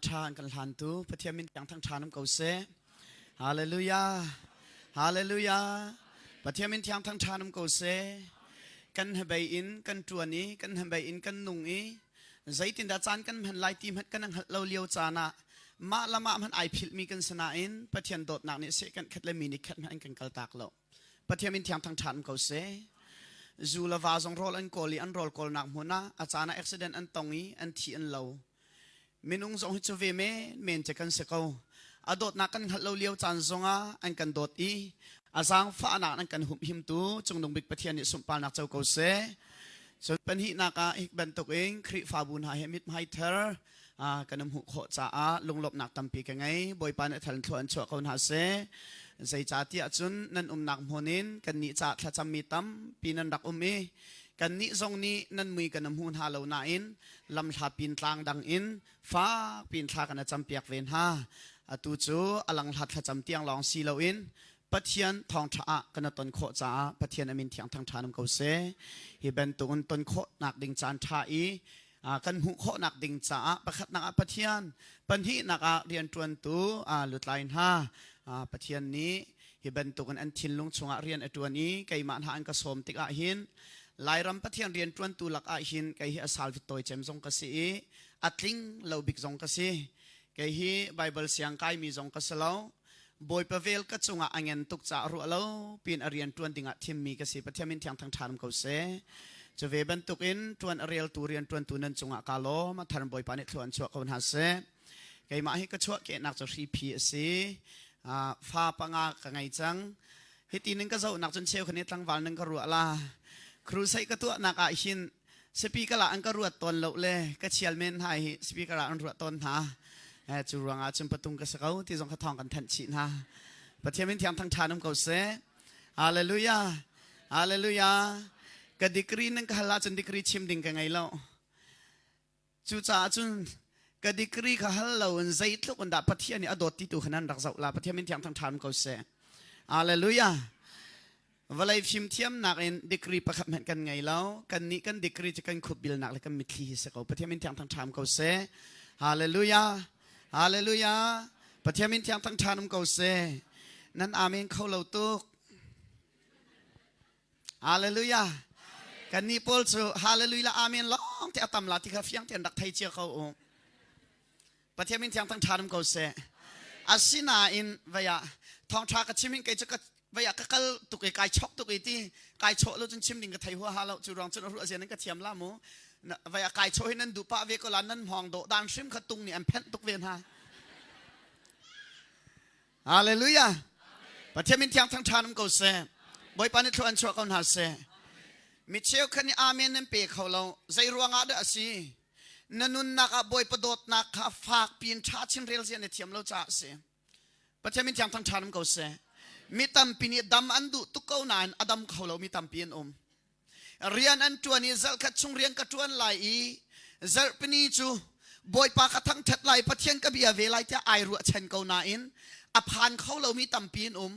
Caan ṭha an kan hlantu Pathian min tiang thangṭha nam ko seh. Hallelujah. Hallelujah. Pathian min thiang thangṭha nam ko seh. Kan hnabei in kan ṭuan i kan hnabei in kan nung i zeitindah caan kan hman lai ti hmanh kan hngalh lo lio caan ah mah le mah hmanh ai philhmi kan si nain Pathian dawtnak nih seh kan khat le mi nih khat hmanh an kan kaltak lo. Pathian min thiang thangṭhat ko seh. Zu le va zong rawl an kawl i an rawl kawlnak hmun ah a caan ah accident an tong i an thi an lo. Minung zong hi cu ve men men cu kan si ko. A dawtnak kan hngalh lo lio caan zongah an kan dawt i a zaangfahnak an kan humhimtu Cungnung Bik Pathian nih sunparnak co ko seh. Cun pahnihnak ah hik bantukin Khrihfabu hna he mithmai thar kan hmuh khawh caah lunglawmhnak tampi ka ngei. Bawipa nih thal thlua an chuah ko hna seh. Zeicahtiah cun nan umnak hmun in kannih caah thlacammi tampi nan rak um i kannih zong nih nan mui kan hmu hna lo nain lamhla pin tlang dang in fak pin thla kan campiak ve hna. Atu cu a langhlat thlacam tiang lawng si loin Pathian thawngṭha ah kan ton khawh caah Pathian a min thiang thangṭha um ko seh. Hi bantukin ton khawhnak ding caan ṭha i kan hmuh khawhnak ding caah pakhatnak ah Pathian, pahnihnak ah rianṭuantu lutlai hna Pathian nih hi bantukin an thinlung chungah rian a ṭuan i keimah hna an ka sawm tikah hin Lairam Pathian rianṭuantu lakah hin kei hi a salvit tawi cem zong ka si i a tling lo bik zong ka si. Kei hi Baibal siang kaimi zong ka si lo. Bawipa vel ka cungah a ngen tuk caah ruah lo pin a rian ṭuan dingah thimmi ka si. Pathian min thiang thangṭhan ko seh. Cu ve bantukin ṭuan a reltu rian ṭuantu nan cungah kaa lawm. A thar Bawipa nih thlua an chuah ko hna seh. Keimah hi ka chuahkehnak cu hriphi a si. Fa panga ka ngei cang. Hiti ning ka zohnak cun cheu khan i tlangval nan ka ruah la. Crusade ka tuahnak ah hin speaker ah an ka ruat tawn lo le ka chial men hna hi speaker ah an ruat tawn hna. Cu ruangah cun patung ka si ko ti zong kha thawng kan thanh chih hna. Pathian min thiang thangṭhan um ko seh. Hallelujah. Hallelujah. Ka degree nan ka hal ahcun degree chim ding ka ngei lo. Cucaah cun ka degree kha hal lo in zeitluk in dah Pathian nih a dawt ti tu kha nan rak zoh la. Pathian min thiang thangṭhan ko seh. Hallelujah. Vawlei fimthiamnak in degree pakhat hmanh kan ngei lo. Kan nih kan degree cu kan khupbilnak le kan mitthli hi si ko. Pathian min thiang thangṭhan ko seh. Hallelujah. Hallelujah. Pathian min thiang thangṭhan um ko seh. Nan amen kho lo tuk. Hallelujah. Kan nih pawl cu hallelujah amen lawng te a tam la ti kha fiang tein rak thei cia ko u. Pathian min thiang thangṭhan um ko seh. Asinain vaya thawngṭha ka chim in kei cu ka vaya ka kal tuk i kai chok tuk i ti kai chawh lo cun chim ding ka thei hua ha lo cu ruang cun a ruah zian in ka thiam la mu vaya kai chawh hi nan duh pah ve ko la nan hmawng dawh dan hrim kha tung nih an phenh tuk ve hna. Hallelujah. Pathian min thiang thangṭhan um ko seh. Bawipa nih thlua an chuah ko hna seh. Mi cheukhat nih amen nan pe kho lo. Zei ruangah dah a si? Na nunnak ah Bawipa dawtnak kha fak piin ṭha chin rel zia na thiam lo caah a si. Pathian min thiang thangṭhan um ko seh. Mi tampi nih dam an duh tuk ko nain a dam kho lo mi tampi an um. Rian an ṭuan i zarhkhat chung rian ka ṭuan lai i zarhpini cu Bawipa ka thangṭhat lai, Pathian ka bia ve lai tiah ai ruahchan ko nain a phan kho lomi tampi an um.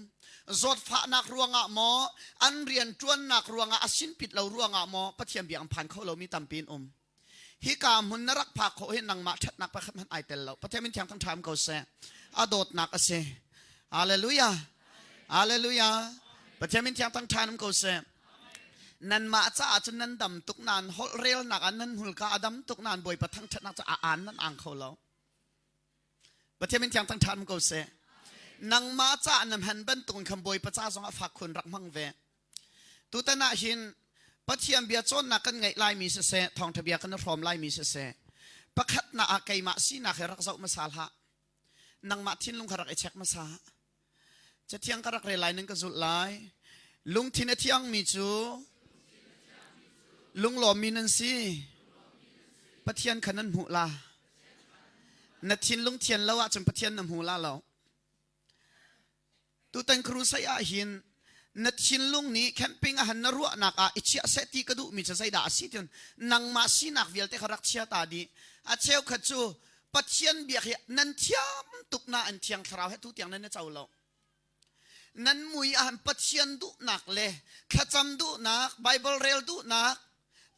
Zawtfahnak ruangah maw, an rian ṭuannak ruangah a sinpit lo ruangah maw Pathian bia an phan kho lomi tampi an um. Hika hmun na rak phak khawh hi nangmah ṭhatnak pakhat hmanh ai tel lo. Pathian min thiang thangṭha um ko seh. A dawtnak a si. Hallelujah. Hallelujah. Pathian min thiang thangṭha um ko seh. Nanmah caah cun nan dam tuk nain holh relnak ah nan hmurka a dam tuk nain Bawipa thangṭhatnak cu a aan nan ang kho lo. Pathian min thiang thangṭhat um ko seh. Nangmah caah na hman bantukin khan Bawipa ca zongah fak khun rak hmang ve. Tutan ah hin Pathian bia cawnnak kan ngeih laimi siseh, thawngṭha bia kan i hrawm laimi siseh, pakhatnak ah keimah sinak hi rak zoh hmasa hlah. Nangmah thinlung kha rak i check hmasa. Cathiang ka rak rel lai nan ka zulh lai. Lungthin a thiangmi cu lunglawmmi nan si. Pathian kha nan hmuh la. Na thinlung thian lo ahcun Pathian na hmu la lo. Tutan crusade ah hin na thinlung nih camping ah han na ruahnak ah i chiah seh ti ka duhmi cu zeidah a si tin nangmah sinak vialte kha rak chia ta dih. A cheukhat cu Pathian biak hi nan thiam tuk na an thiang thlarau he tu tiang nan i co lo. Nan mui ah Pathian duhnak le thlacam duhnak, Bible rel duhnak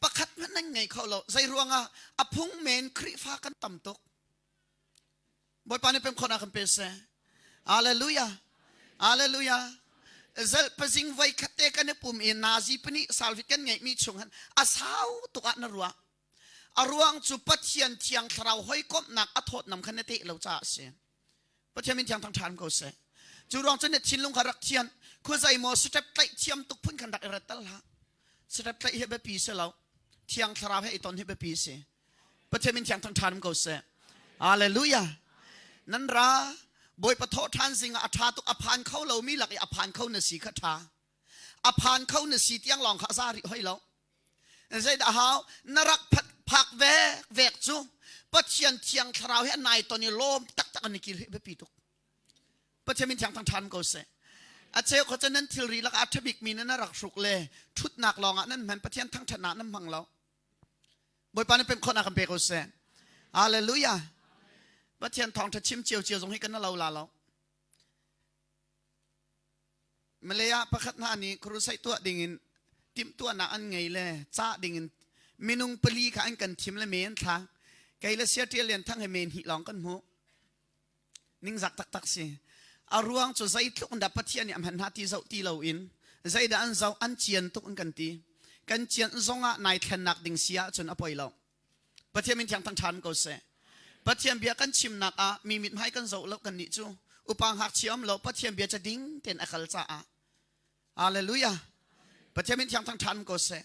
pakhat hmanh nan ngei kho lo. Zei ruangah a phung men Khrihfa kan tam tuk. Bawipa nih pem khawhnak kan pe seh. Hallelujah. Hallelujah. Zel pazing voi khat te kan i pum i nazi pahnih salvit kan ngeihmi chung han a sau tuk ah na ruah. A ruang cu Pathian thiang thlarau hawikomhnak a thawtnam khan na teh lo caah a si. Pathian min thiang thang ṭhan ko seh. Cu ruang cun na thinlung kha rak thian. Khuazei maw step tlaih thiam tuk phun khan rak i rat tal hlah. Step tlaih hi biapi si lo. Thiang thlarau he i ton hi biapi si. Pathian min thiang thang ṭhan ko seh. Hallelujah. Nan ra Bawipa thawh ṭhan zing ah a ṭha tuk a phan kho lomi lak i a phan kho na si kha ṭha. A phan kho na si tiang lawng kha a za rih hoi lo. Zeidah hau? Na rak phak vek vek cu Pathian thiang thlarau he nai ton i lawm taktak an i kil hi biapi tuk. Pathian min thiang thang ṭhan ko seh. A cheu kho cu nan thilri lakah a ṭhabik mi nan rak hruk le ṭhutnak lawngah nan hman Pathian thangṭhatnak nan hmang lo. Bawipa nih pemh khawhnak kan pe ko seh. Hallelujah. Pathian thawngṭha chim cio cio zong hi kan lo la lo. Malay ah pakhat hna nih crusade tuah dingin timhtuahnak an ngei le cah dingin minung pali kha an kan thim le me an thla. Kei le Sia Ṭial Lian Thang he me hnih lawng kan hmuh. Ningzak taktak si. A ruang cu zeitluk in dah Pathian nih a hman hna ti zoh ti loin zeidah an zoh an cian tuk an kan ti. Kan cian zongah nai thlennak ding si ahcun a poi lo. Pathian min thiang thang ṭhan ko seh. Pathian bia kan chimnak ah mi mithmai kan zoh lo kan nih cu upa ngakchia um lo Pathian bia ca ding tein a kal caah. Hallelujah. Pathian min thiang thang ṭhan ko seh.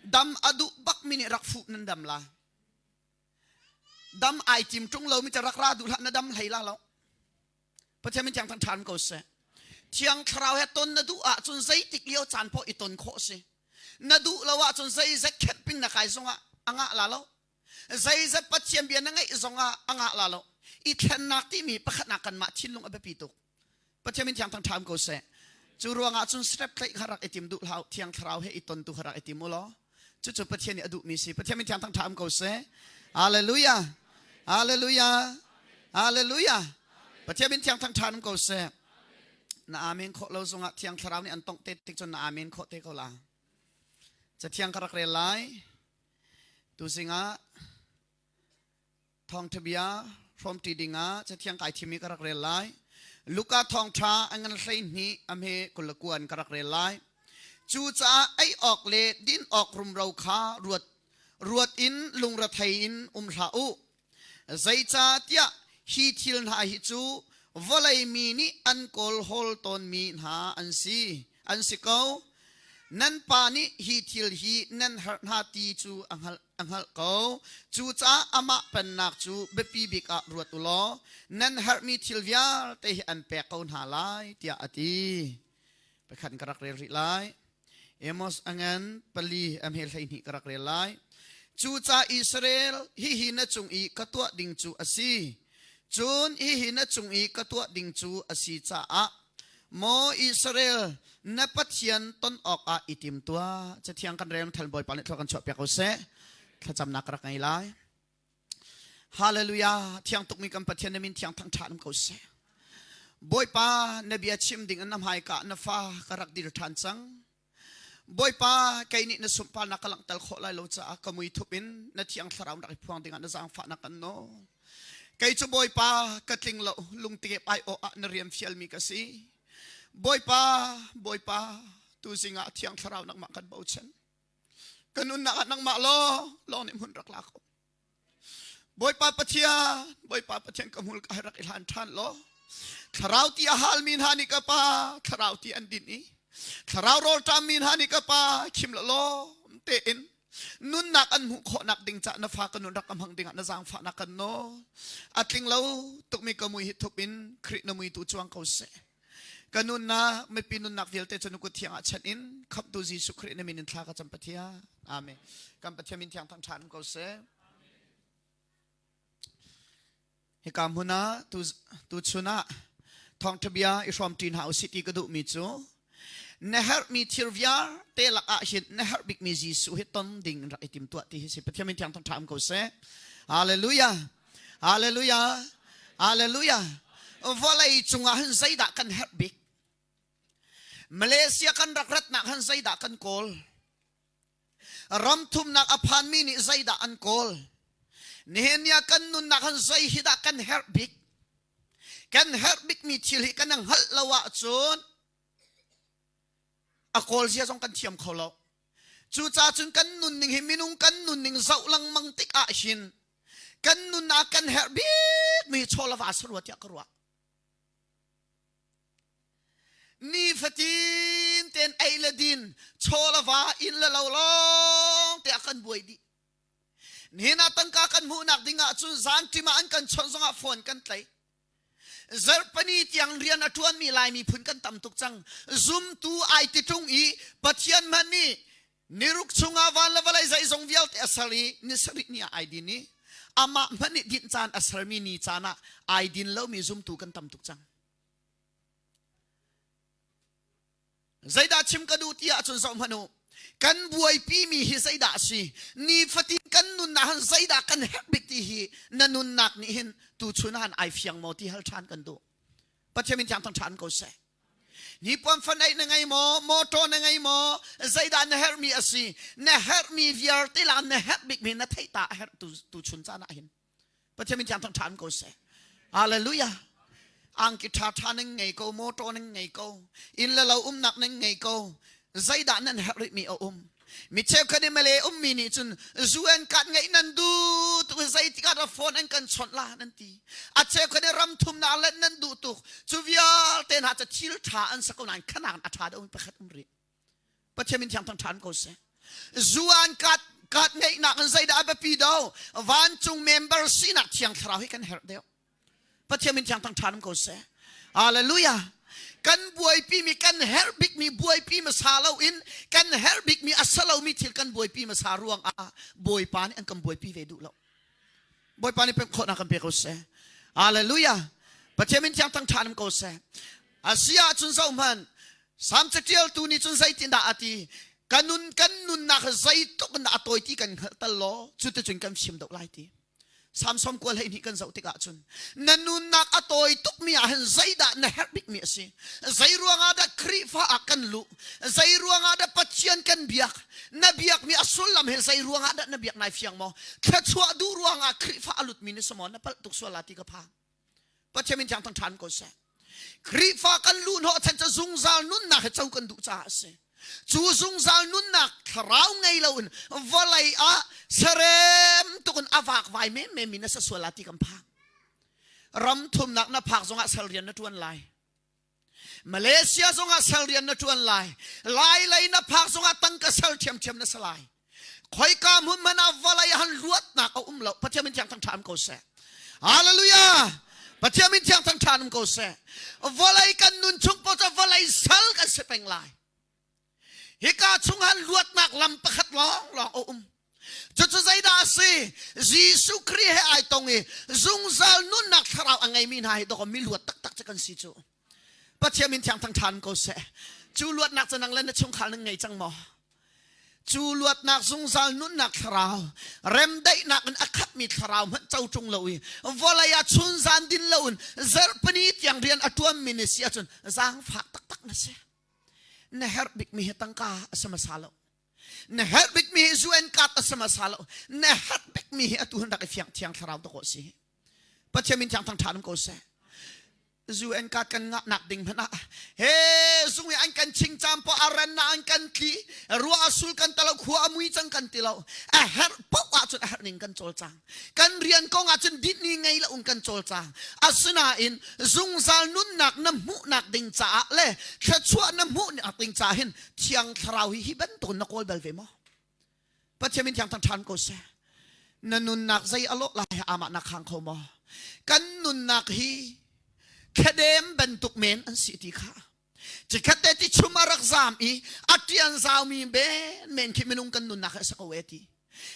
Dam a duh bak mi nih rak fuh nan dam la. Dam ai tim ṭung lo mi ca rak ra duh hlah na dam hlei la lo. Pathian min thiang thang ṭhan ko seh. Thiang thlarau he ton na duh ahcun zeitik lio caan poh i ton khawh si. Na duh lo ahcun zeizat camping na kai zongah a ngah la lo. Zeizat Pathian bia na ngeih zongah a ngah la lo. I thlennak timi pakhatnak kanmah thinlung a biapi tuk. Pathian min thiang thang ṭhan ko seh. Cu ruangah cun step tlaih kha rak i tim duh hlah thiang thlarau he i ton tu kha rak i tim u law. Cucu Pathian nih a duhmi si. Pathian min thiang thang ṭha um ko seh. Hallelujah. Hallelujah. Hallelujah. Pathian min thiang thang ṭha um ko seh. Na amen khawh lo zongah thiang thlarau nih an tongh te tik cun na amen khawh te ko la. Cathiang ka rak rel lai. Tuzing ah Thawngṭha bia hrawmṭi dingah Cathiang kai thim i ka rak rel lai. Luka thawngṭha a ngan 12 a hme 29 in ka rak rel lai. Cucaah ei awk le din awk rumro kha ruat ruat in lungrethei in um hlah u. Zeicahtiah hi thil hna hi cu vawlei mi nih an kawlhawl tawnmi hna an si an si ko. Nan pa nih hi thil hi nan herh hna ti cu a hngalh a hngalh ko. Cucaah amah pennak cu biapi bik ah ruat u law nan herhmi thil vialte hi an pek ko hna lai tiah a ti. Pakhat ka rak rel rih lai. Amos a ngan pali a hme 12 ka rak rel lai. Cucaah Israel, hihi na cung i ka tuah ding cu a si. Cun hihi na cung i ka tuah ding cu a si caah Maw Israel, na Pathian ton awkah i tim tuah. Cathiang kan rel thal Bawipa nih thlua kan chuahpiak ko seh. Thlacamnak ka rak ngei lai. Hallelujah. Thiang tukmi kan Pathian na min thiang thangṭhat ko seh. Bawipa, na bia chim ding in na hmaika na fa ka rak dir ṭhan cang. Bawipa, kei nih na sunparnak ka langhter khawh lai lo caah ka mui thup in na thiang thlarau rak i phuang dingah na zaangfahnak kan nawl. Kei cu Bawipa, ka tling lo, lungtikep ai awh ah na rian fialmi ka si. Bawipa, Bawipa, tuzing ah thiang thlarau nangmah kan bochan. Ka nunnak ah nangmah law, lawng nih hmun rak la ko. Bawipa Pathian, Bawipa Pathian ka hmul ka rak i hlan ṭhan law thlarau ti a halmi hna nih ka pa thlarau ti an din i thlarau rawlṭammi hna nih ka pa khim la lawm tein nunnak an hmuh khawhnak ding cah na fa ka nun rak ka hmang dingah na zaangfahnak kan nawl a tling lo tukmi ka mui hi thup in Khrih na mui tu cuang ko seh ka nunnak mipi nunnak vialte cu na kut thiang ah chanh in khamhtu Jesuh Khrih na min in thla ka cam Pathian amen kan Pathian min thiang thang ṭhan ko seh hika hmun ah tu tu chun ah thawngṭha bia i hrawm ṭi hna usih ti ka duhmi cu na herhmi thil vialte lakah hin na herh bikmi Jesuh hi ton ding rak i tim tuah ti hi si Pathian min thiang thang ṭha ko seh hallelujah Hallelujah. Hallelujah. Vawlei cungah hin zeidah kan herh bik? Malaysia kan rak ratnak han zeidah kan kawl? Ram thumnak a phanmi nih zeidah an kawl? Nihin ni ah kan nunnak han zei hi dah kan herh bik? Kan herh bikmi thil hi kan hngalh lo ahcun a kawl zia zong kan thiam kho lo. Cucaah cun kan nunning hi minung kan nunning zoh lengmang tik ah hin kan nunnak kan herh bikmi chaw le va sarua tiah ka ruah. Nifatin ten ei le din chaw le va inn le lo lawng te ah kan buai dih. Nihin ah tangka kan hmuhnak ding ah cun zan ṭim ah an kan chawnh zongah phone kan tlaih. Zarhpini tiang rian a ṭuanmi Lai miphun kan tam tuk cang. Zumtu ai ti ṭung i Pathian hmanh nih niruk chungah van le vawlei zeizong vialte a ser i ni sarih ni ah ai din i amah hmanh nih dinh caan a sermi ni caan ah ai din lomi zumtu kan tam tuk cang. Zeidah chim ka duh ti ahcun zoh hmanh u. Kan buaipi mi hi zeidah a si? Nifatin kan nunnak han zeidah kan herh bik ti hi na nunnak nih hin tuchun han ai fiang maw ti hal ṭhan kan duh. Pathian min thiang thang ṭhan ko seh. Nipuan fan ei na ngei maw? Motor na ngei maw? Zeidah na herhmi a si? Na herhmi vialte la na herh bikmi na theih ta a herh tu tuchun caan ah hin. Pathian min thiang thang ṭhan ko seh. Hallelujah. Angki ṭha ṭha nan ngei ko, motor nan ngei ko, inn le lo umnak nan ngei ko. Zeidah nan herh rihmi a um? Mi cheukhat i Malay ummi nih cun zu an kat ngeih nan duh tuk zeitik ah dah phone an kan chawnh la nan ti. A cheukhat i ram thumnak let nan duh tuk. Cu vialte hna cu thil ṭha an si ko nain khanak a ṭha deuhmi pakhat um rih. Pathian min thiang thang ṭhan ko seh. Zuan kat kat ngeihnak in zeidah a biapi do vancung member sinak thiang thlarau hi kan herh deuh. Pathian min thiang thang ṭhan ko seh. Hallelujah. Kan buaipi mi kan herh bik mi buaipi hmasa lo in kan herh bik mi a sa lo mi thil kan buaipi hmasa ruang ah Bawipa nih an kan buaipi ve duh lo. Bawipa nih pemh khawhnak kan pe ko seh. Hallelujah. Pathian min thiang thang ṭhan ko seh. Asi ahcun zohhmanh Salm caṭialtu nih cun zeitindah a ti? Ka nun kan nunnak zeitluk in dah a tawi ti kan hngalh tal law cuticun kan fim deuh lai ti. Samson kual 12 kan zoh tikah cun na nunnak a tawi tukmi ah hin zeidah na herh bikmi a si? Zei ruangah dah Khrihfa ah kan luh? Zei ruangah dah Pathian kan biak? Na biakmi a sullam he zei ruangah dah na biak nai fiang maw? Thluachuah duh ruangah Khrihfa a lutmi na si maw? Na palh tuk sual la ti ka phang. Pathian min thiang thang ṭhan ko seh. Khrihfa kan luh hnawh chan cu zungzal nunnak he co kan duh caah a si. Cu zungzal nunnak thlarau ngei loin vawlei ah serem tukin a vakvai menmen mi na sa sual la ti kan phang. Ram thumnak na phak zongah sal rian na ṭuan lai. Malaysia zongah sal rian na ṭuan lai. Lai lei na phak zongah tangka sal ṭhiamṭhiam na si lai. Khoika hmun hmanh ah vawlei han luatnak a um lo. Pathian min thiang thang ṭha um ko seh. Hallelujah! Pathian min thiang thang ṭha um ko seh. Vawlei kan nun chung paoh cu vawlei sal kan si peng lai. Hika chung han luatnak lam pakhat lawng lawng a um. Cucu zeidah a si? Jesuh Khrih he ai tong i zungzal nunnak thlarau a ngeimi hna hi dawk mi luat taktak cu kan si cu. Pathian min thiang thang ṭhan ko seh. Cu luatnak cu nang le na chungkhar nan ngei cang maw? Cu luatnak zungzal nunnak thlarau, remdaihnak in a khatmi thlarau hmanh co ṭung lo i vawlei ah chunzan din loin zarhpini tiang rian a ṭuanmi na si ahcun zaangfak taktak na si. Na herh bikmi hi tangka a si hmasa lo. Na herh bikmi hi UN card a si hmasa lo. Na herh bikmi hi atu hin rak i fiang thiang thlarau dawh si. Pathian min thiang thang ṭha ko seh. UN card kan ngahnak ding hmanh ah he zung i an kan ching cam po a ran na an kan tli ruah a sul kan talo khua a mui cang kan ti lo a herh poh ahcun a herh ning kan cawlcang kan rian kong ahcun dinh ni ngei lo kan cawlcang asinain zungzal nunnak na hmuhnak ding caah le thluachuah na hmuhnak ding caah hin thiang thlarau hi hi bantuk na kawl bal ve maw Pathian min thiang thang ṭhan ko seh. Na nunnak zei a lawh lai amah na khang kho maw? Kan nunnak hi thladem bantuk men an si ti kha. Cikhat te ti chum a rak zam i a ṭian zaumi men men khi minung kan nunnak hi a si ko e ti.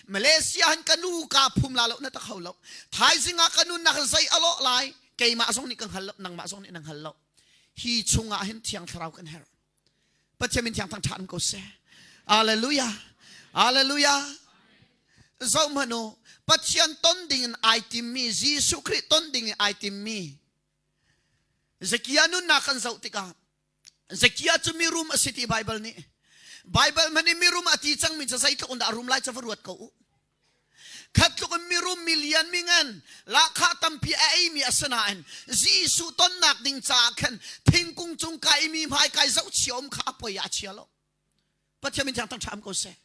Malaysia han ka nu ka phum la lo na ta kho lo. Thaizing ah ka nunnak zei a lawh lai keimah zong nih ka hngal lo nangmah zong nih na hngal lo. Hi chungah hin thiang thlarau kan herh. Pathian min thiang thang ṭhan ko seh. Hallelujah. Hallelujah. Zoh hmanh u, Pathian ton ding in ai timmi, Jesuh Khrih ton ding in ai timmi. Zakia nunnak kan zoh tikah Zakia cu mirum a si ti Bible nih. Bible hmanh in mirum a ti cangmi cu zeitluk in dah a rum lai cu va ruat ko u. Khat tluk in mirum milian mingan lahkhah tampi a eimi a si nain Jesuh tonnak ding caah khan thingkung cung kai mi hmai kai zohchia um kha a poi ah a chia lo. Pathian min thiang thang ṭham ko seh.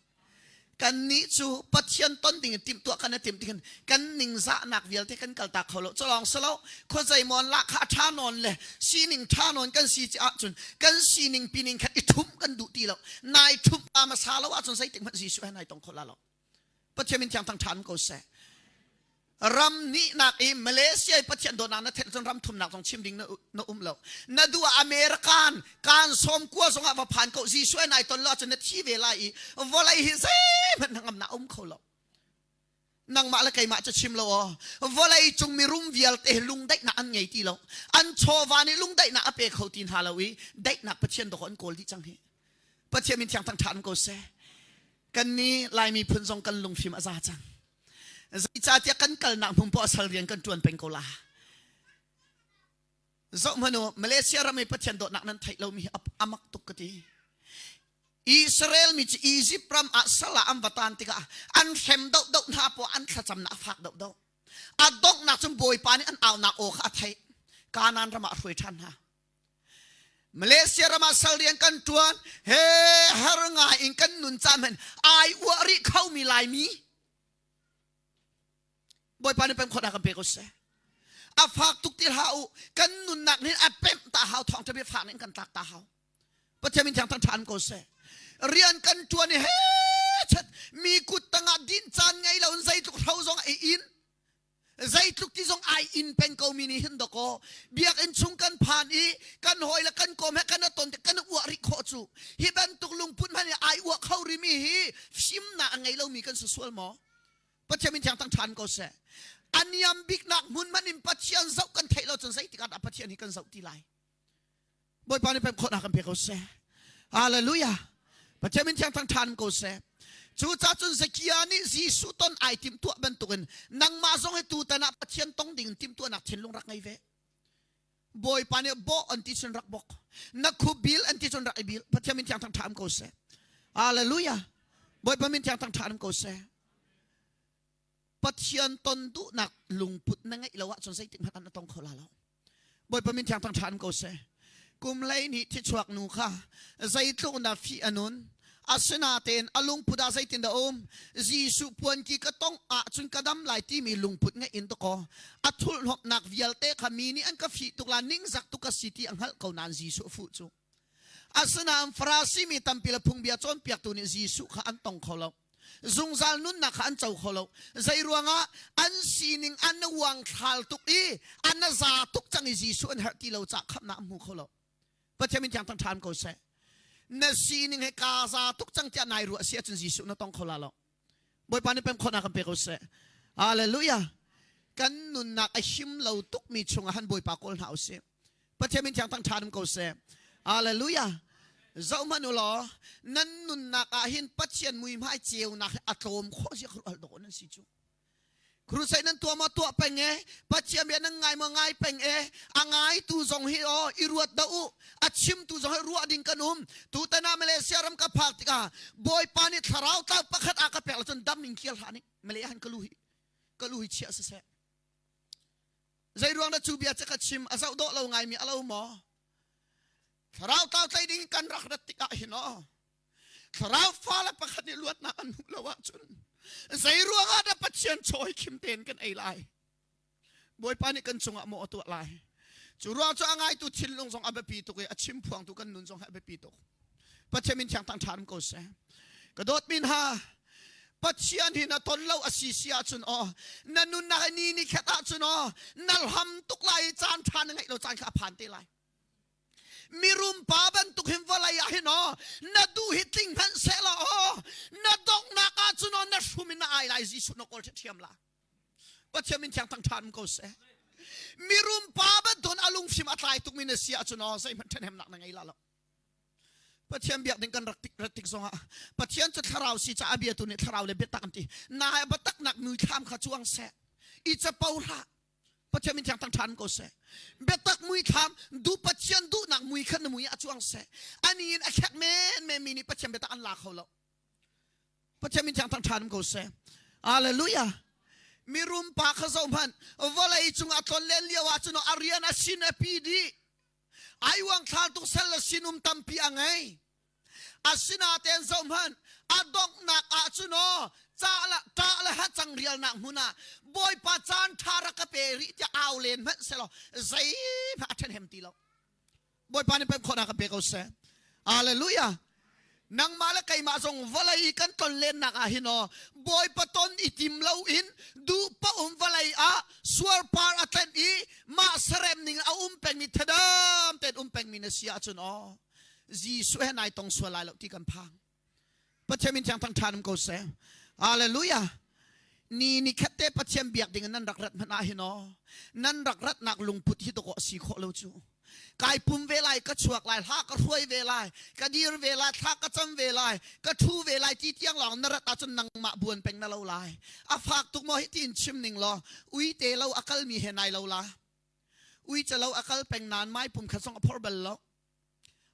Kannih cu Pathian ton ding in timhtuah kan i timh tikhin kan ningzahnak vialte kan kaltak kho lo. Culawng si lo, khuazei mawn lahkhah ṭha nawn le sining ṭha nawn kan si ahcun kan sining pining khan i ṭhumh kan duh ti lo. Nai ṭhumh ta hmasa lo ahcun zeitik hmanh Jesuh he nai tong kho la lo. Pathian min thiang thang ṭhan ko seh. Ram nihnak i Malaysia i Pathian dawtnak na theih cun ram thumnak zong chim ding na, na um lo. Na duh ah American kan sawm kua zong ah va phan ko Jesuh nai ton lo ahcun na thi ve lai i vawlei hi zeihmanh hnangamnak um kho lo. Nangmah le keimah cu chim lo aw. Vawlei cung mirum vialte lungdaihnak an ngei ti lo. An chawva nih lungdaihnak a pe kho ti hna lo i daihnak Pathian dawh an kawl dih cang hi. Pathian min thiang thang ṭhan ko seh. Kan nih Laimi phun zong kan lungfim a za cang. Zeicahtiah kan kalnak hmun poah sal rian kan ṭuan peng ko la. Zoh hmanh u, Malaysia ram i Pathian dawtnak nan theih lomi hi a mak tuk ka ti. Israel mi cu Egypt ram ah sal ah an va tan tikah an hrem dohdoh hna poah an thlacamnak a fak dohdoh. A donghnak cun Bawipa nih an aunak aw kha a theih. Kanaan ram ah a hruai ṭhan hna. Malaysia ram ah sal rian kan ṭuan he har ngai in kan nun caan hmanh ai uah rih khomi Laimi Bawipa nih pem khawhnak kan pe ko seh. A fak tuk ti hlah u kan nunnak nih a pemh ta hau thawng ṭha bia fak nih kan tlak ta hau. Pathian min thiang thang ṭhan ko seh. Rian kan ṭuan i he chat mi kut tangah din caan ngei lo in zeitluk hro zong ei in zeitluk ti zong ai in peng ko mi nih hin dakaw biakinn chung kan phan i kan hawi le kan kawm he kan ton kan uah rih khawh cu hi bantuk lungput hmanh ai uah kho rimi hi fimnak a ngei lomi kan si sual maw Pathian min thiang tang ṭhan ko seh a niam biknak hmun hmanh in Pathian zoh kan theih lo cun zeitik ah dah Pathian hi kan zoh ti lai Bawipa nih pem khawhnak kan pe ko seh. Hallelujah. Pathian min thiang thang ṭhan ko seh. Cucaah cun Zakia nih Jesuh ton ai timhtuah bantukin nangmah zong hi tutan ah Pathian tong ding timhtuahnak thinlung rak ngei ve. Bawipa nih bawh an ti cun rak bok. Na khubil an ti cun rak i bil. Pathian min thiang thang ṭhan ko seh. Hallelujah. Bawipa min thiang thang ṭhan ko seh. Pathian ton duhnak lungput na ngeih lo ahcun zeitik hmanh ah na tong kho la lo. Bawipa min thiang thang ṭhan ko seh. Kum lei nih thichuak nu kha zeitluk na fih a nun. Asinain a lungput ah zeitin dah um? Jesuh puanki ka tongh ahcun ka dam lai timi lungput ngeih in dakaw a thulhnawmhnak vialte kha mi nih an ka fih tuk la ningzak tuk ka si ti a hngalh ko nain Jesuh a fuh cu. Asinain Farasi mi tampi le phungbia cawnpiaktu nih Jesuh kha an tong kho lo. Zungzal nunnak kha an co kho lo. Zei ruangah an sining an uangthlar tuk i an za tuk cang i Jesuh an herh ti lo caah khamhnak an hmu kho lo. Pathian min thiang thang ṭhan ko seh. Na sining he kaa za tuk cang tiah nai ruah si ahcun Jesuh na tong kho la lo. Bawipa nih pem khawhnak kan pe ko seh. Hallelujah. Kan nunnak a him lo tukmi chungah han Bawipa kawl hna usih. Pathian min thiang thang ṭhan ko seh. Hallelujah. Zoh hmanh u law nan nunnak ah hin Pathian muihmai ceunak hi a tlawm khawh zia kha rual nan si cu. Crusade nan tuah maw tuah peng e Pathian bia nan ngai maw ngai peng e a ngaitu zong hi aw i ruat dah u a chimtu zong hi ruah ding kan um tutan ah Malaysia ram ka phak tikah Bawipa nih thlarau tlau pakhat a ka pek lo cun dam in kial hlah ning Malay han ka lu hi ka lu hi chiah siseh Zei ruang dah cu bia cu ka chim a zoh dawh lo ngaimi a lo maw? Thlarau tlau tlai ding kan rak rat tikah hin aw thlarau fale pakhat nih luatnak an hmuh lo ahcun zei ruangah dah Pathian chaw hi khim tein kan ei lai? Bawipa nih kan cungah maw a tuah lai? Cu ruang cu a ngaitu thinlung zong a biapi tuk i a chim phuangtu kan nun zong a biapi tuk. Pathian min thiang tang ṭha ko seh. Ka dawt min ha Pathian hi na ton lo a si si ahcun aw na nunnak hi ni ni khat ahcun aw na hlam tuk lai i caan ṭha na ngeih lo caan kha a phan te lai. Mirum pa bantuk hin vawlei ah hin aw na duh hi tling hmanh seh law aw na donghnak ahcun aw na hrum in na ai lai Jesuh na kawl ṭhiam la. Pathian min thiang thang ṭhan ko seh. Mirum pa bantuk a lungfim a tlai tukmi na si ahcun aw zeihmanh ṭhahnemnak na ngei la lo. Pathian biak ding kan rak tik rat tik zongah Pathian cu thlarau si caah biatu nih thlarau le biatak an ti. Na biatak nak muithlam kha cuang seh. I capo hlah. Pathian min thiang tang ṭhan ko seh. Biatak muithlam du Pathian duhnak mui kha na mui ah cuang seh. Ani in a khek men men mi nih Pathian biatak an la kho lo. Pathian min thiang thang ṭhan ko seh. Hallelujah. Mirum pa kha zoh hmanh, vawlei cung a tlon len lio ah cun a rian a sin a pi dih. Ai uangthlar tuk sal le sinum tampi a ngei. Asinain zoh hmanh, a donghnak ah cun aw ca le ṭah le hacang rialnak hmun ah Bawipa caan ṭha rak ka pe rih tiah au len hmanh selaw zeihmanh a ṭhahnem ti lo. Bawipa nih pem khawhnak kan pe ko seh. Hallelujah. Nangmah le keimah zong vawlei i kan tlonlennak ah hin aw Bawipa ton i tim lo in duh paoh um vawlei ah suarpar a tlenh i mah sarem ning a um pengmi thadam tein um pengmi na si ahcun aw Jesuh he nai tong sual lai lo ti kan phang. Pathian min thiang thang ṭhan um ko seh. Hallelujah. Ni ni khat te Pathian biak ding in nan rak rat hmanh ah hin aw nan rak ratnak lungput hi dawh a si khawh lo cu. Kai pum ve lai, ka chuak lai, hla ka hruai ve lai, ka dir ve lai, thla ka cam ve lai, ka ṭhu ve lai ti tiang lawng na rat ahcun nangmah buan peng na lo lai. A fak tuk maw hi tiin chim ning law uite lo a kalmi he nai lo la. Uice lo a kal peng nain mai pum khat zong a phor bal lo.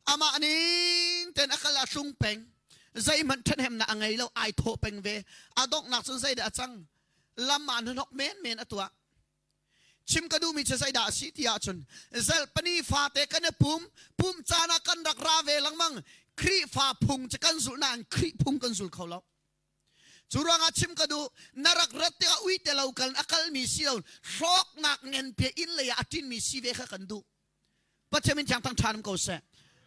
Amah ning ten a kal a tlung peng. Zeihmanh ṭhathnemnak a ngei lo, ai thawh peng ve. A donghnak cun zeidah a cang? Lam ah hnahnok menmen a tuah. Chim ka duhmi cu zeidah a si ti ahcun zalpani fate kan i pum, pum caan ah kan rak ra ve lengmang. Khrihfa phung cu kan zulh nain Khrih phung kan zul kho lo. Cu ruangah chim ka duh, na rak rat tikah uite lo kal a kalmi si lo, hlawknak ngenpi inn lei ah a ṭinmi si ve kha kan duh. Pathian min thiang thang ṭhan um ko seh.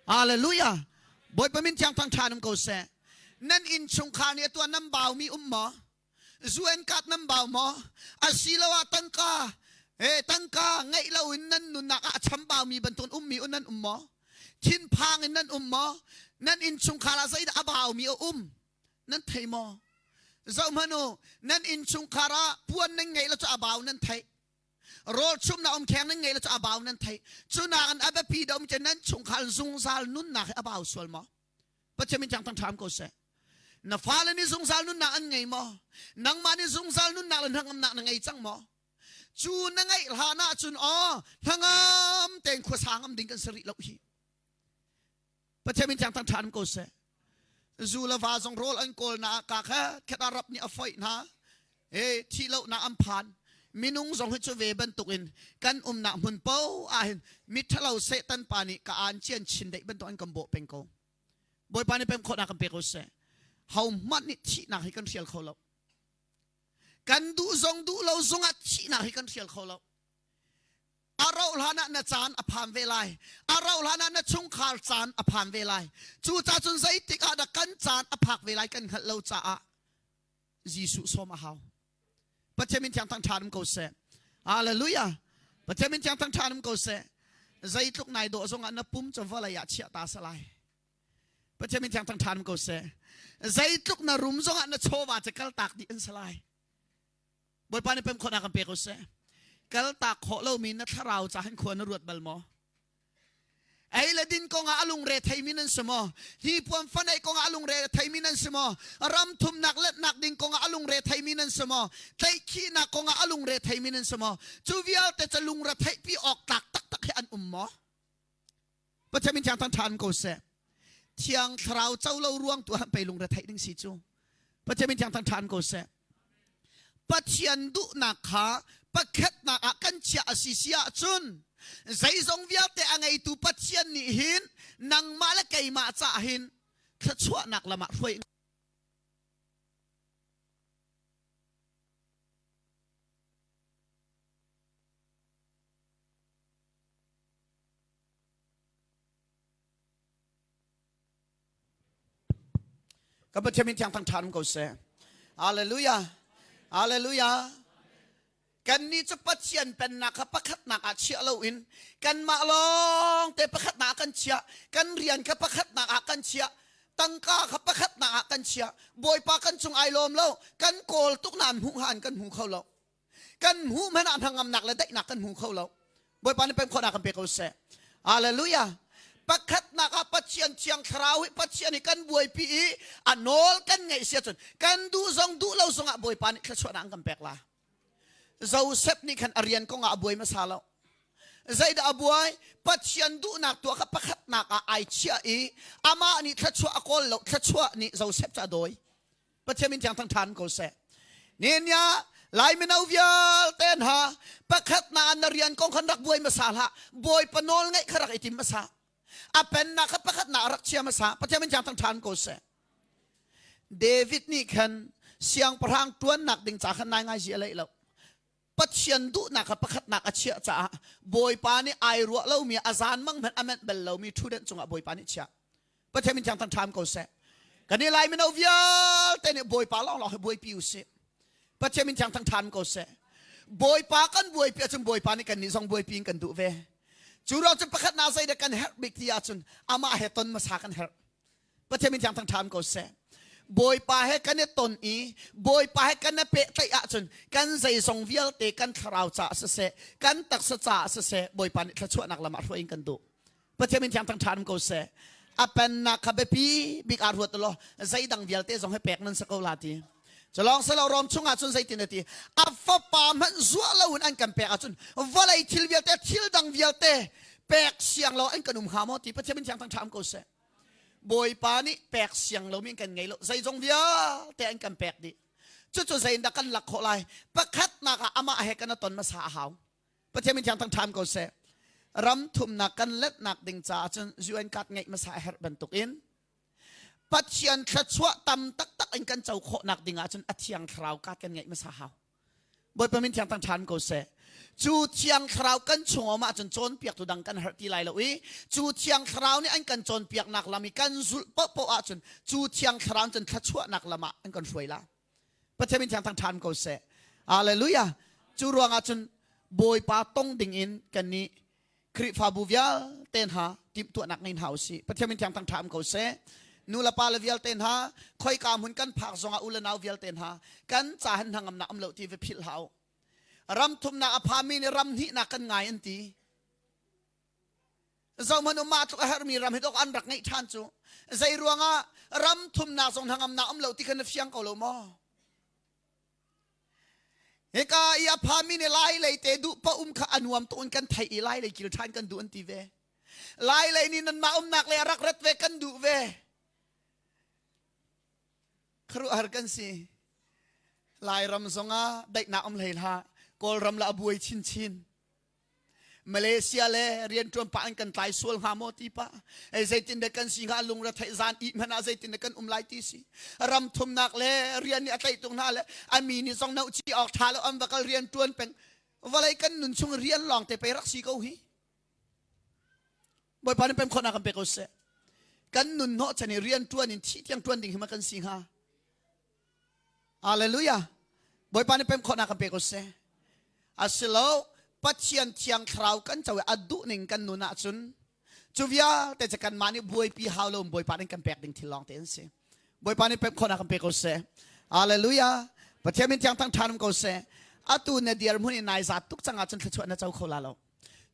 Hallelujah. Bawipa min thiang thang ṭhan um ko seh. Nan innchungkhar nih atu ah nan baumi um maw? Zu an kat nan bau maw? Asiloah tangka he tangka ngeih loin nan nunnak ah a chambaumi bantukin ummi un nan um maw? Thinphang in nan um maw? Nan innchungkhar ah zeidah a baumi a um? Nan thei maw? Zohhmanh u, nan innchungkhar ah puan nan ngeih lo cu a bau nan theih. Rawl chumnak umkheng nan ngeih lo cu a bau nan theih. Cu nakin a biapi deuh cu nan chungkhar zungzal nunnak hi a bau sual maw? Pathian min thiang thangṭha ko seh. Na fale nih zungzal nunnak an ngei maw? Nangmah nih zungzal nunnak le hnangamnak na ngei cang maw? Cu na ngeih hlan ahcun aw hnangam tein khuasa ngam ding kan si rih lo hi. Pathian min thiang thangṭha ko seh. Zu le va zong rawl an kawl na ka kha khat Arab nih a foih hna. E thi lo na an phan. Minung zong hi cu ve bantukin kan umnak hmun po ah hin miṭhalo Satan pa nih ka aan cian chin deih bantuk an kan bawh peng ko. Bawipa nih pem khawhnak kan pe ko seh. Ho hmanh nih thihnak hi kan hrial kho lo. Kan duh zong duh lo zongah thihnak hi kan hrial kho lo. A rauh hlan ah na caan a phan ve lai. A rauh hlan ah na chungkhar caan a phan ve lai. Cucaah cun zeitik ah dah kan caan a phak ve lai kan hngalh lo caah Jesuh sawm a hau. Pathian min thiang thang ṭha um ko seh. Hallelujah. Pathian min thiang thang ṭha um ko seh. Zeitluk nai dawh zongah na pum cu vawlei ah chiah ta salai. Pathian min thiang thang ṭha um ko seh. Zeitluk na rum zongah na chawva cu kaltak dih an salai. Bawipa nih pem khawhnak kan pe ko seh. Kaltak khawh lomi na thlarau ca hin khua na ruat bal maw? Ei le din kongah a lungre theimi nan si maw? Hi puan fanei kongah a lungre theimi nan si maw? Ram thumnak letnak ding kongah a lungre theimi nan si maw? Tlaihkhihnak kongah a lungre theimi nan si maw? Cu vialte cu lungre theihpi awk tlak taktak hi an um maw? Pathian min thiang thang ṭhan ko seh. Thiang thlarau co lo ruang tu ah pei lungre theih ding si cu. Pathian min thiang thang ṭhan ko seh. Pathian duhnak kha pakhatnak ah kan chiah a si si ahcun zeizong vialte a ngeitu Pathian nih hin nangmah le keimah caah hin thluachuahnak lam ah hruai Kan Pathian min thiang thang ṭhan um ko seh. Hallelujah. Hallelujah. Kannih cu Pathian pennak kha pakhatnak ah chiah loin kanmah lawng te pakhatnak ah kan chiah. Kan rian kha pakhatnak ah kan chiah. Tangka kha pakhatnak ah kan chiah. Bawipa kan cung ai lawm lo. Kan kawl tuk nain hmuh han kan hmu kho lo. Kan hmuh hmanh ah hnangamnak le daihnak kan hmu kho lo. Bawipa nih pem khawhnak kan pe ko seh. Hallelujah. Pakhatnak ah Pathian thiang thlarau hi Pathian hi kan buaipi i a nawl kan ngeih si ahcun kan duh zong duh lo zong ah Bawipa nih thluachuahnak an kan pek la. Joseph nih khan a rian kong ah a buai hmasa lo. Zeidah a buai? Pathian duhnak tuah kha pakhatnak ah ai chiah i amah nih thluachuah a kawl lo, thluachuah nih Joseph cu a dawi. Pathian min thiang thang ṭhan ko seh. Nehemiah. Lai mino vialte hna pakhat na na rian kong khan rak buai hmasa hlah. Bawipa nawl ngeih kha rak i tim hmasa. A pennak kha pakhat na rak chia hmasa. Pathian min thiang thang ṭhan ko seh. David nih khan siangpahrang ṭuannak ding ca khan nai ngai zi a leih lo. Pathian duhnak kha pakhatnak a chiah caah Bawipa nih ai ruah lomi a zan mang hmanh a menh bal lomi ṭhutdenh cungah Bawipa nih chiah. Pathian min thiang thang ṭham ko seh. Kan i Lai mino vialte nih Bawipa lawnglawng hi buaipi u sih. Pathian min thiang thang ṭhan ko seh. Bawipa kan buaipi ahcun Bawipa nih kannih zong buaipi in kan duh ve. Cu ruang cun pakhat na zeidah kan herh bik ti ahcun amah he ton hmasa kan herh. Pathian min thiang thang ṭhan ko seh. Bawipa he kan i ton i Bawipa he kan i pehtlaih ahcun kan zeizong vialte kan thlarau caah siseh, kan taksa caah siseh, Bawipa nih thluachuahnak lam ah hruai in kan duh. Pathian min thiang thang ṭhan ko seh. A pennak kha biapi bik ah ruat law zeidang vialte zong he pek nan si ko la ti. Culawng silo Rom chungah cun zeitin a ti? A fapa hmanh zuah loin an kan pek ahcun vawlei thil vialte thil dang vialte pek siang lo an kan um hnga maw ti Pathian min thiang thang ṭham ko seh. Bawipa nih pek siang lomi kan ngei lo. Zeizong vialte an kan pek dih. Cucu zeiindah kan lak khawh lai? Pakhatnak ah amah he kan ton hmasa a hau. Pathian min thiang thang ṭhan ko seh. Ram thumnak kan letnak ding caah cun UN card ngeih hmasa a herh bantukin Pathian thluachuah tam taktak in kan co khawhnak ding ahcun a thiang thlarau card kan ngeih hmasa hau. Bawipa min thiang thang ṭhan ko seh. Cu thiang thlarau kan chung um ahcun cawnpiaktu dang kan herh ti lai lo i cu thiang thlarau nih an kan cawnpiaknak lam i kan zulh paohpaoh ahcun cu thiang thlarau cun thluachuahnak lam ah an kan hruai la. Pathian min thiang thang ṭhan ko seh. Hallelujah. Cu ruangah cun Bawipa tong ding in kan nih Khrihfabu vialte hna timhtuahnak ngei hna usih. Pathian min thiang thang ṭham ko seh. Nu le pa le vialte hna khoika hmun kan phak zongah u le nau vialte hna kan ca han hnangamnak um lo ti va philh hlah u. Ram thumnak a phami nih ram hnihnak kan ngai an ti. Zohhmanh u mah tluk a herhmi ram hi dok an rak ngeih ṭhan cu. Zei ruangah ram thumnak zong hnangamnak um lo ti kha na fiang ko lo maw? Hika i a phami nih lai lei te duh pa um kha a nuam tuk in kan theih i lai lei kil ṭhan kan duh an ti ve. Lai lei nih nanmah umnak lei a rak rat ve kan duh ve. Khuaruahhar kan si. Lairam zongah daihnak um hlei hlah. Kawlram la a buai chinchin. Malaysia le rianṭuan pah in kan tlai sual hnga maw ti pah ei zeitin dek kan si hnga lungre theih zan ih hmanh ah zeitin dek kan um lai ti si ram thumnak le rian nih a tlaih tuk hna le a mi nih zong noh ci awk ṭha lo an va kal rian ṭuan peng vawlei kan nun chung rian lawng te pei rak si ko hi Bawipa nih pem khawhnak kan pe ko seh kan nun hnawh chan i rian ṭuan in thih tiang ṭuan ding hi ma kan si hnga Hallelujah. Bawipa nih pem khawhnak kan pe ko seh. Asilo Pathian thiang thlarau kan co i a duh ning kan nun ahcun cu vialte cu kanmah nih buaipi hau lo Bawipa nih kan pek ding thil lawng te an si. Bawipa nih pem khawhnak kan pe ko seh. Hallelujah. Pathian min thiang thang ṭhan um ko seh. Atu na dirhmun i nai zat tuk cang ahcun thluachuah na co kho la lo.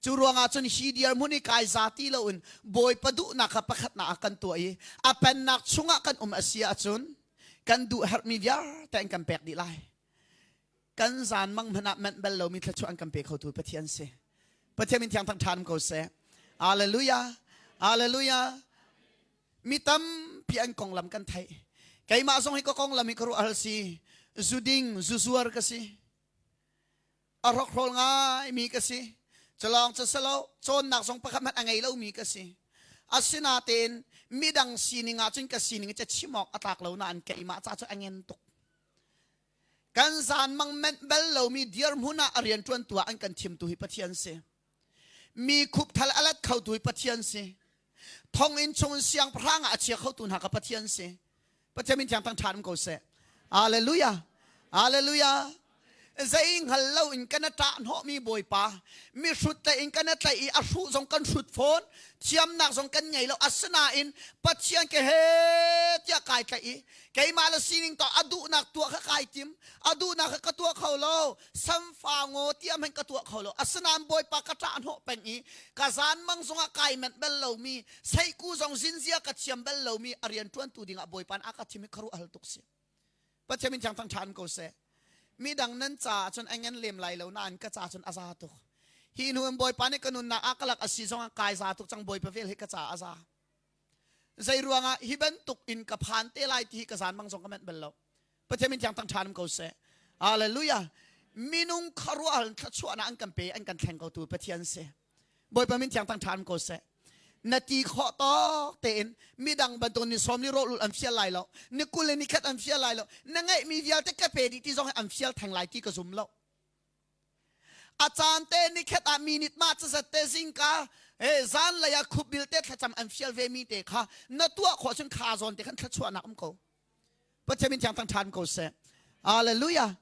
Cu ruangah cun hi dirhmun i kai za ti loin Bawipa duhnak kha pakhatnak ah kan tuah i a pennak chungah kan um a si ahcun kan duh herhmi vialte an kan pek dih lai. Kan zan mang hmanh ah manh bal lomi thluachuah an kan pe khotu Pathian si. Pathian min thiang thang ṭhan ko seh. Hallelujah. Hallelujah. Mi tampi an konglam kan theih. Keimah zong hi ka konglam hi ka ruah hal si. Zu ding, zu zuar ka si. A hrokhrawl ngaimi ka si. Culawng cu si lo, cawnnak zong pakhat hmanh a ngei lomi ka si. Asinain midang sining ah cun ka sining cu chim awk a tlak lo nain keimah ca cu a ngen tuk. Kan zan mang menh bal lomi dirhmun ah a rianṭuantu ah an kan thimtu hi Pathian si. Mi khupthal a let khotu hi Pathian si. Thonginn chung in siangpahrang ah a chia khotu hna kha Pathian si. Pathian min thiang thang ṭhan ko seh. Hallelujah. Hallelujah. Zei hngal lo in kan ṭah hnawhmi Bawipa, mi hrut le in kan tlaih i a hruh zong kan hrut fawn, thiamnak zong kan ngei lo. Asinain Pathian ke he tiah kai tlaih i keimah le sining to a duhnak tuah kha kai tim, a duhnak kha ka tuah kho lo, samfa ngaw tiah hmanh ka tuah kho lo. Asinain Bawipa ka ṭah hnawh peng i ka zan mang zongah kai manh bal lomi, seiku zong zinzia ka thiam bal lomi a rian ṭuantu dingah Bawipa nih a ka thim i khuaruah hal tuk si. Pathian min thiang thang ṭhan ko seh. Midang nan caah cun a ngen lem lai lo nain ka ca cun a za tuk. Hi hnu in Bawipa nih ka nunnak ah ka lak a si zongah kai za tuk cang Bawipa vel hi ka caah a za. Zei ruangah hi bantuk in ka phan te lai ti hi ka zan mang zong ka manh bal lo. Pathian min thiang thang ṭhan ko seh. Hallelujah. Minung khuaruahhar in thluachuahnak an kan pe, an kan thleng ko tu Pathian si. Bawipa min thiang tang ṭhan ko seh. Na ti khawh tawk tein midang bantuk ni sawm ni rawlul an fial lai lo, ni 20 le ni khat an fial lai lo, na ngeihmi vialte ka pe dih ti zong hi an fial theng lai ti ka zum lo. A caan te ni khat ah minute mah cazat te zingka he zan lei ah khupbil te thlacam an fial ve mi te kha na tuah khawh cun kha zawn te khan thluachuahnak um ko. Pathian min thiang thang ṭhan ko seh. Hallelujah.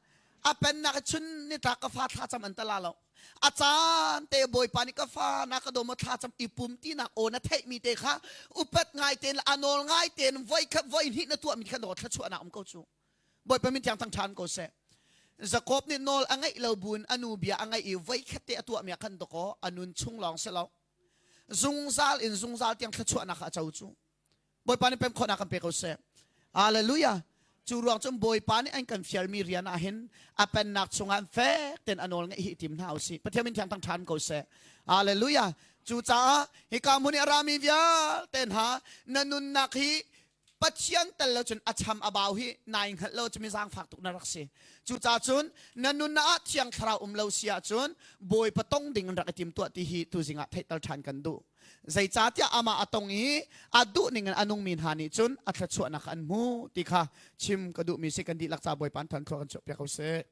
A pennak chun ni tlak ka fa thlacam an tala lo. A caan te Bawipa nih ka fa na ka dawm thlacam i pum tinak aw na theih mi te kha upat ngai tein a nawl ngai tein voi khat voi hnih na tuah mi kha nawl thluachuahnak um ko cu. Bawipa min thiang thang ṭhan ko seh. Jakob nih nawl a ngeih lo buin a nu bia a ngaih i voi khat te a tuah mi ah khan dakaw a nun chung lawng si lo. Zungzal in zungzal tiang thluachuahnak kha a co cu. Bawipa nih pem khawhnak kan pe ko seh. Hallelujah. Cu ruang cun Bawipa nih an kan fialmi rian ah hin a pennak chungah fek tein a nawl ngeih hi tim hna usih. Pathian min thiang thang ṭhan ko seh. Hallelujah. Cucaah hika hmun i a rami vialte hna na nunnak hi Pathian tel lo cun a cham a bau hi nai hngalh lo cu mi zaangfak tuk na rak si. Cucaah cun na nunnak ah Thiang Thlarau um lo si ahcun Bawipa tong ding in rak i tim tuah ti hi tuzing ah theihter ṭhan kan duh. Zeicahtiah amah a tong i a duh ning in a nungmi hna nih cun a thluachuahnak an hmu ti kha chim ka duhmi si. Kan dihlak ca Bawipa an than thlua kan chuahpiak ko seh.